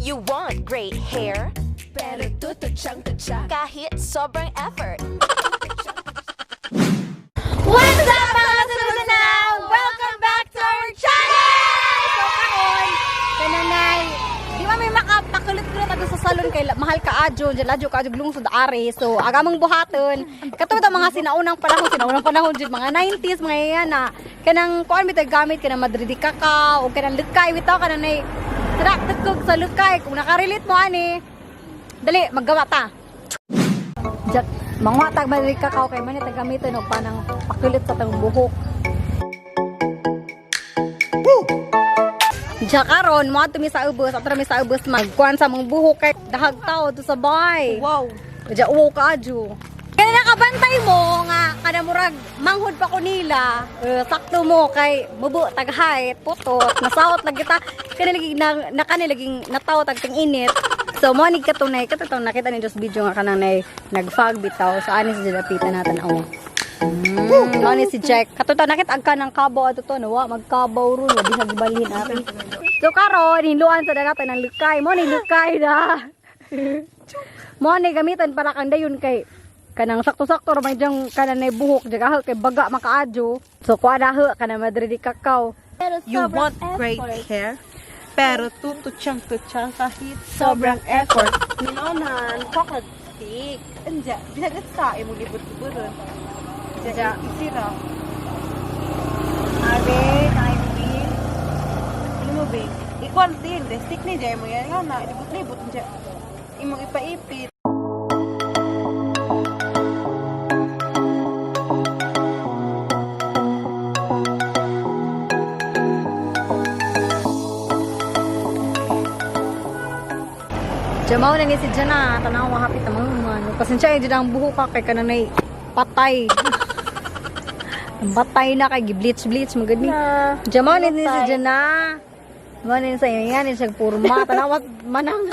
You want great hair? Pero tututsang tutsa. Kahit sobrang effort. What's up, mga susunod? Welcome back to our channel! So karon, kananay, di ba may makapakulit-kulit ato sa salon kay mahal ka adyo, dyan adyo ka adyo lungsod ari. So agamang buhaton, katong mga sinaunang panahon jud mga 90s mga yan na kanang kuan mi gamit kanang Madrid di kakao o kanang lukay bitaw kananay tara tukog sa lukay kung nakarelate mo ani. Dali, maggawa ta. Jack, mga tag Madrid kakao kay man ita gamiton og panang pakulit sa tang buhok. Diya karon mo mi sa ubos, ato mi sa ubos magkuan sa mong buhok kay dahag tao to sa bay. Wow. Diya uwo ka adyo. Kaya nakabantay mo nga kada murag manghod pa ko nila. Eh, sakto mo kay mubo tag height, putot, nasawot lang kita. Kani lagi na, nakani laging nataw tag ting init. So mo ni katunay katong nakita ni Diyos video nga kanang nay nagfag bitaw. So ani si dilapitan natin aw. Mao ni si Jack. Kato nakita ang kanang kabaw ato to nawa magkabaw ron wa di sa gibalhin ari. So karon hinluan sa natin ang lukay. Mo ni lukay na. Mo ni gamitan para kang dayon kay kanang sakto-sakto ra may diyang kanang nay buhok di ka kay baga makaadyo. So kuha na ho kanang Madrid di kakao. Pero You sobrang want great effort. hair? Pero tututsang tutsang kahit sobrang effort. Ninonan, chocolate stick. Anja, bisagat sa imong libot-liboron. Diya. Diya, isira. Ave, tayo ni. Ano mo ba? Ikuan din, de stick ni diya mo yan nga na libot-libot diya. Imong ipaipit. Jamaw na ni si Jana, tanaw hapit na mga man. Pasensya jud ang buhok ka kay kananay patay. Ang batay na kay gi-bleach bleach magud ni. Jamaw na ni si Jana. Mao ni sa iyo yan siya purma tanaw manang.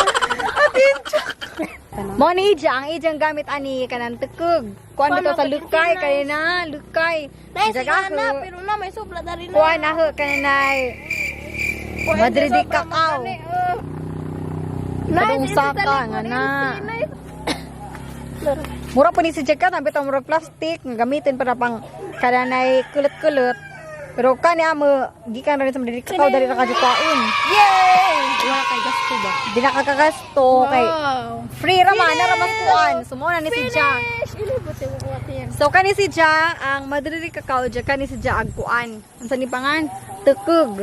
Mo ni ija ang ijang gamit ani kanang tukog. Kuan bitaw sa lukay kay na lukay. Nice Jaga nga na, ho. pero na may sobra na rin na. Kuan na ho kananay Madrid di kakao. Nice, Kadung ito saka sa nga likod, na. nice. Mura po ni si Jack ka, bitaw murag plastic nga gamitin para pang kananay kulot-kulot. Pero kani amo gikan ra ni sa Madrid kakao dali ra ka kaon. Yay! Wala kay gasto ba? Di na kakagasto kay free ra man na ra mas kuan. So mo na ni si Jack. Finish! Ilibot yung buhat yan. So kani si Ja ang Madrid kakao ja kani si Ja ag kuan. Unsa ni pangan? Tukog.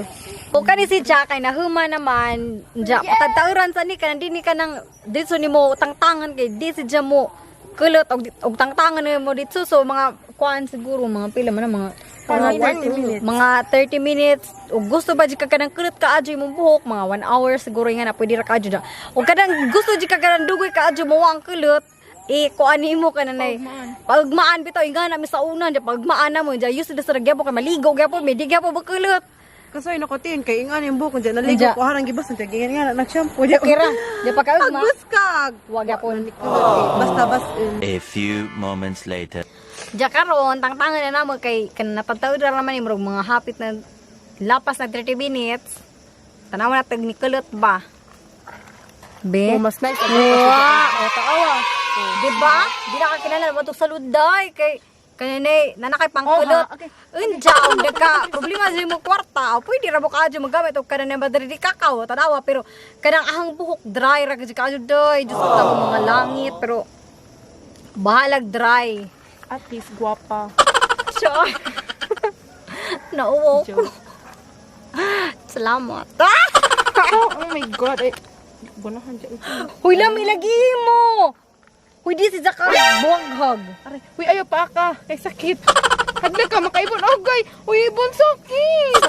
O kani si Ja kay nahuma naman ja patadtauran sa ni kanang dinhi ka nang didto nimo tangtangan kay di si Ja mo kulot og tangtangan nimo didto, so mga kuan siguro mga pila man na, mga Mga 30 minutes. Mga 30 minutes. O gusto ba di ka kanang kulot ka adyo imong buhok, mga 1 hour siguro nga na pwede ra ka adyo da. O kanang gusto di ka kanang dugoy ka adyo mo ang kulot, eh kuan nimo kananay. Pagmaan bitaw inga na mi sa una, di pagmaan na mo, di use sa gyapon kay maligo gyapon, may di gyapon bakulot. Kasoy nakotin kay ingan yung buhok diya naligo Diya. ko harang gibas diya ganyan nga nag-shampoo diya. Okay ra, di pa kaugma. Agbuskag. Wa gyapon. Basta bas. A few moments later. Diya karon tangtangan na namo kay kan napagtawid ra naman murag mga hapit na lapas na 30 minutes. Tanawa na tag ni kulot ba. Be. Oh, mas nice. Wow, o taawa. Di ba? Di na ka kinahanglan mo sa luday kay kananay nanakay pangkulot. Oh, ha, okay. Unja og nagka problema sa imong kwarta, o pwede ra mo kaadyo magamit og kanang madri di kakao tanawa, pero kanang ahang buhok dry ra gid kaadyo doy. Diyos ko tamo mga langit pero bahalag dry. At least guwapa. Sure. Nauwaw ko. Salamat. Ah! Oh my God. Ay, bunahan diya. Huy lami lagi mo. Huy di si Zaka buwaghag. Aray, uy, ayaw pa ka. Kay sakit. Hadlok ka, makaibon. Oh, gay. Uy, ibon, sakit.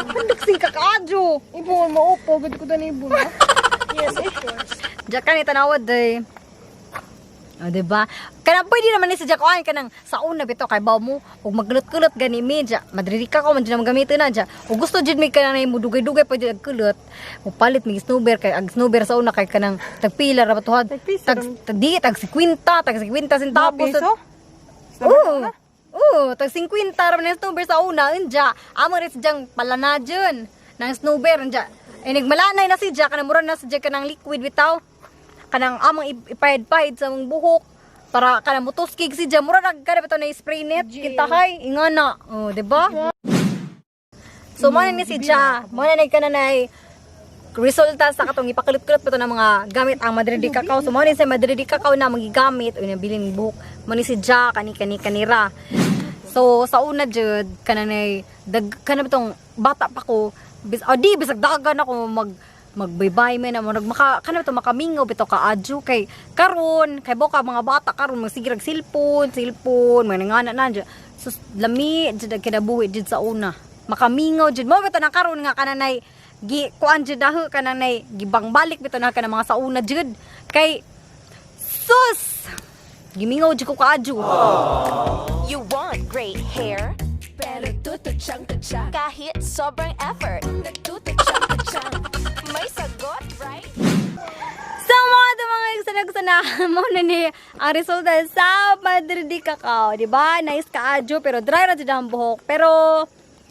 Handagsing kakaadyo. Ibon, maupo. Gad ko dan ibon. ah. Yes, of course. Diyan ka ni tanawad day. O, diba? Kanang pwede naman ni si Jack Oan, kanang sa una bitaw kay baw mo ug magkulot-kulot gani mi dya. Madridi ka ko man dyan ang gamitin na dya. Ug gusto jud mi kanang mo dugay-dugay pa jud ang kulot. Mo palit mi snowbear kay ang snowbear sa una kay kanang tagpila ra ba tuhad. Tagpisa Tag, tag di tag 50, tag 50 centavos. Piso? Oo. Oo, tag 50 ra man ang snowbear sa una unja. Amo rin sidyang palana dyan ng snowbear unja. Inig malanay na si Jack, kanang mura na si Jack kanang liquid bitaw. Kanang amang ipahid-pahid sa among buhok para kanang mutuskig si Jack, mura nag kana bitaw na spray net kintahay ingana. Oh, di ba? So mo na ni si Ja, mo na ni kananay resulta sa katong ipakulot-kulot pa to ng mga gamit ang Madrid de Cacao. So, mo ni sa Madrid de Cacao na magigamit o nabiling buhok. Mo ni si Ja, kani kani kanira. So, sa una jud kananay dag kana bitong bata pa ko, bis oh, di bisag dagan ako mag magbaybay man mo nag maka kana bitaw makamingaw bitaw kaadyo kay karon kay boka mga bata karon magsigirag cellphone cellphone mga nangana na dyan. So lami jud ang kinabuhi jud sa una, makamingaw jud mo bitaw na karon nga kananay gi kuan jud daho kananay gibangbalik bitaw na kana mga sa una jud kay sus gimingaw jud ko kaadyo. You want great hair? Pero tututsyang tutsyang. Kahit sobrang effort. Nagtututsyang tutsyang. May sagot, right? So mga ito mga igsanag-sana mo na ni ang resulta sa Madre de Cacao, di ba? Nice kaadyo pero dry ra jud ang buhok. Pero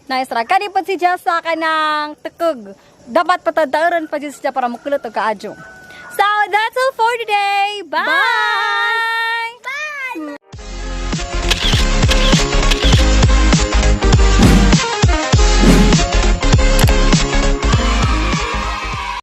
nice ra. Kani pud si Jessa kanang tukog. Dapat patadauron pa jud siya para mukulot og kaadyo. So that's all for today. Bye.